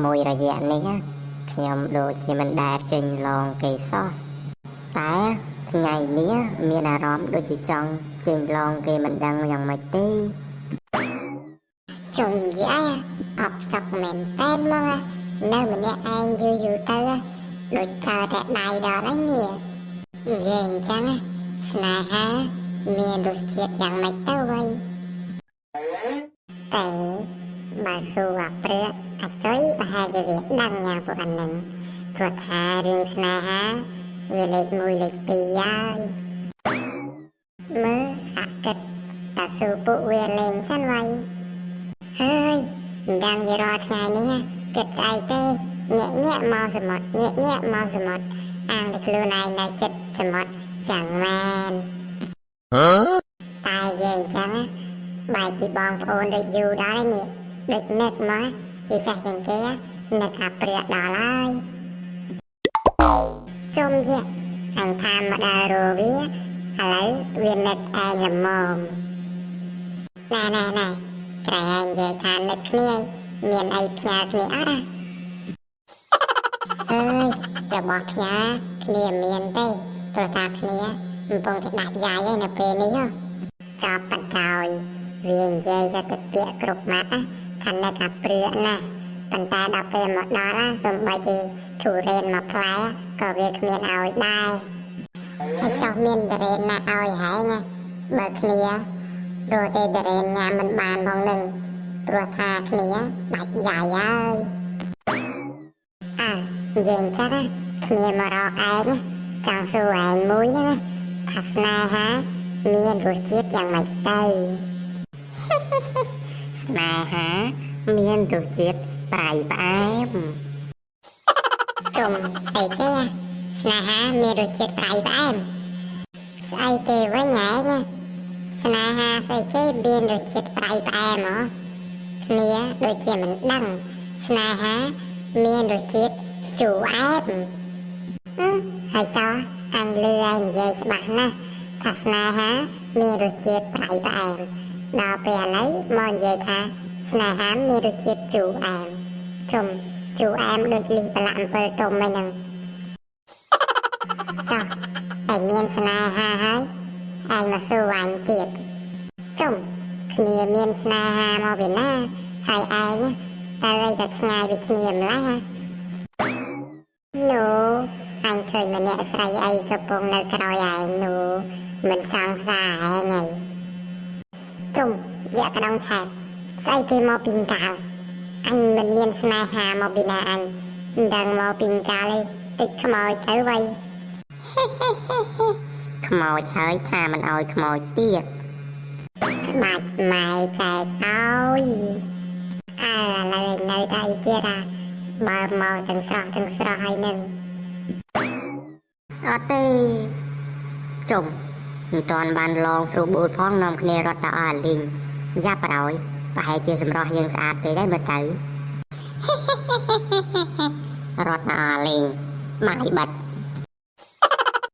មួយរយៈនេះណាខ្ញុំដូចជាមិនដែលចេញឡងគេសោះតែថ្ងៃនេះមានអារម្មណ៍ដូចជាចង់ចេញឡងគេមិនដឹងយ៉ាងម៉េចទេ ជុំនិយាយអបសុកមែនតែនមកនៅម្នាក់ឯងយូរយូរទៅដូចប្រើតែដៃដល់ហើយនេះនិយាយអញ្ចឹងស្នេហាមានរសជាតិយ៉ាងម៉េចទៅវិញតែបើសួរអាព្រើកអាចុយប្រហែលជាវាដឹងយ៉ាងពួកអានឹងព្រោះថារឿងស្នេហាវាលេខ1លេខ2ហើយមើលសាក់គិតតើសួរពួកវាលេងសិនវ៉ៃ ហើយមិនដឹងជារាល់ថ្ងៃនេះគិតស្អីទេញាក់ញាក់មកសមុទ្រញាក់ញាក់មកសមុទ្រអាងតែខ្លួនឯងនៅចិត្តសមុទ្រចឹងមែន តែយាយអញ្ចឹងបែកពីបងប្អូនដូចយូរដល់ហើយនេះដូចនឹកមកពិសេសជាងគេនឹកអាព្រាកដល់ហើយជុំជាអញថាមកដល់រវាឥឡូវវានឹកឯងល្មមណែណែណែក្រែងនិយាយថានឹកគ្នាមានអីផ្ញើគ្នាអត់អាអើយរបស់ផ្ញើគ្នាមានទេព្រោះថាគ្នាកំពុងតែដាច់យាយឯនៅពេលនេះហ៎ ចប់បណ្ដោយវានិយាយទៅតែពាក្យគ្រប់ម៉ាត់ណាថានឹកអាព្រឿណាស់ប៉ុន្តែដល់ពេលមកដល់ណាសំបីជាធុរេនមកផ្លែក៏វាគ្មានឲ្យដែរហើយចុះមានធុរេនណាឲ្យហែងណាបើគ្នារស់ទេធុរេនញ៉ាំមិនបានផងនឹងព្រោះថាគ្នាដាច់យាយហើយអើនិយាយអញ្ចឹងណាគ្នាមករកឯងណាចង់សួរឯងមួយហ្នឹងណាថាស្នេហាមានរសជាតិយ៉ាងម៉េចទៅ ស្នេហាមានរសជាតិប្រៃផ្អែម ជុំអីគេស្នេហាមានរសជាតិប្រៃផ្អែមស្អីគេវិញហែងស្នេហាស្អីគេមានរសជាតិប្រៃផ្អែមហ៎គ្នាដូចជាមិនដឹងស្នេហាមានរសជាតិជូរអែមអឺហើយចោះអញលឺឯងនិយាយច្បាស់ណាស់ថាស្នេហាមានរសជាតិប្រៃផ្អែមដល់ពេលឥឡូវមកនិយាយថាស្នេហាមានរសជាតិជូរអែមជុំជូរអែមដូចលីប្រឡាក់អំពិលទុំឯហ្នឹងចុះឯងមានស្នេហាហើយឯងមកសួរអញទៀតជុំគ្នាមានស្នេហាមកពីណាហើយឯងតើអីក៏ឆ្ងាយពីគ្នាម្ល៉េះហ៎នោះអញឃើញម្នាក់ស្រីអីកំពុងនៅក្រោយឯងនោះមិនសង្សារឯងឯងជុំយកកដងឆែបស្អីគេមកពីកាលអញមិនមានស្នេហាមកពីណាអញមិនដឹងមកពីកាលទេតិចខ្មោចទៅវៃ ខ្មោចហើយថាមិនឲ្យខ្មោចទៀត ក្បាច់ម៉ែចែកឲ្យអើឥឡូវឯងនៅតែអីទៀតអាបើមកទាំងស្រស់ទាំងស្រស់ហើយនឹង អត់ទេជុំមិនតាន់បានឡងស្រួលបួលផងនាំគ្នារត់ទៅអស់អាលីងយ៉ាប់ប្រោយប្រហែលជាសម្រស់យើងស្អាតពេកដែរមើលទៅ រត់ទៅអស់អាលីងបាយបាត់